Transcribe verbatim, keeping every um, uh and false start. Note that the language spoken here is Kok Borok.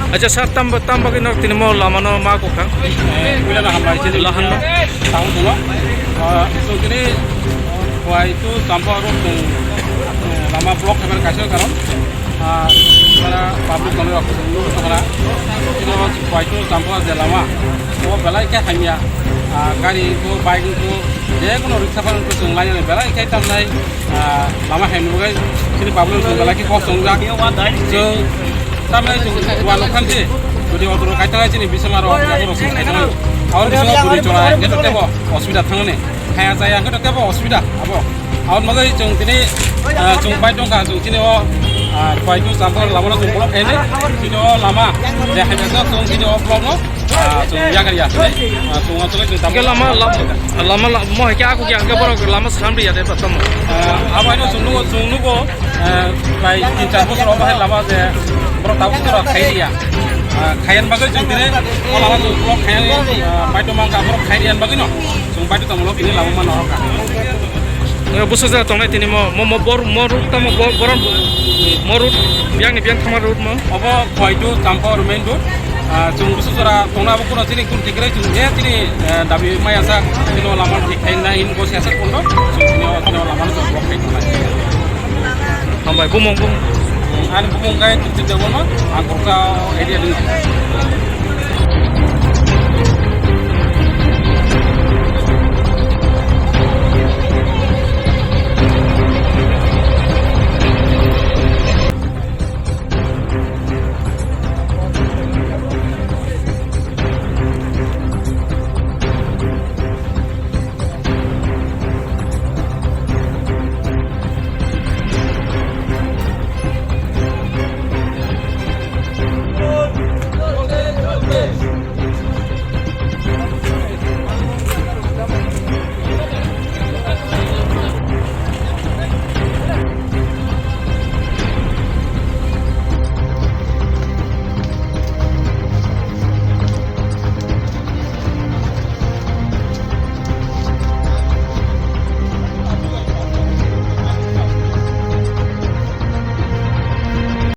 Acha sir, tam, tam bagwi no tini mo lama no ma kok kha? Eh, puila no hambai chini. Lahan no. Tamo dulo. Ah, so tini, ah, Khowai to Champhai road tong, eh, lama block khabar kaisa karon. Ah, para public tong rok tong rok tong ra. Tini Khowai to Champhai je lama. O belai khe hamya. Ah, gari ko, bike ko, je kono riksa phan ko tong lai belai khe tam nai. Ah, lama hai nugwi chini public rok belai khe kok chongjak. Chwng tamni chwng wa nukha se, jodi auto rok kaitangnai chini bising aro auto rok chwng kaitangnai. Aro bising aro puri chora hwnkhe to tebo osubida thangmani. Khaya chaya hwnkhe to tebo osubida abo. Aboni bagwi chwng tini, ah, chwng bai tongkha chwng chini o, ah, Khowai to Champhai lama no chwng block khainai. Chini o lama je hai chwng chini o block no Ah, chwng yagar ya. Ah, chwng o chwng chwng Hingke lama, lama, lama, lama, mo hingke aku yang ke borok lama slam ri ya de tamo. Ah, abo ino chwng nugo, chwng nugo, ah, bai tin char bosor obo hai lama je borok tabuk borok khai ya. Ah, khayan bagwi chwng tini o lama chwng borok khayan, ah, bai to mangka borok khai ya bagwi no. Chwng bai to tamo lo kini lama mano ka. Busa ja tongnai tini mo, mo, mo bor, mo road tamo bor, bor, mo road, biyang ni biyang thangma road mo. Obo Khowai to Champhai main road. Ah, chwng busu jora tongna abo kono chini kun tikrai chwng je chini, eh, dabi maya sa chini lama thik khai na in go sia sa kono chwng chini o chini lama no block khai tongnai. Hambai bumung bumung. Ani bumung kai chwng chini kono ang koksa area ni.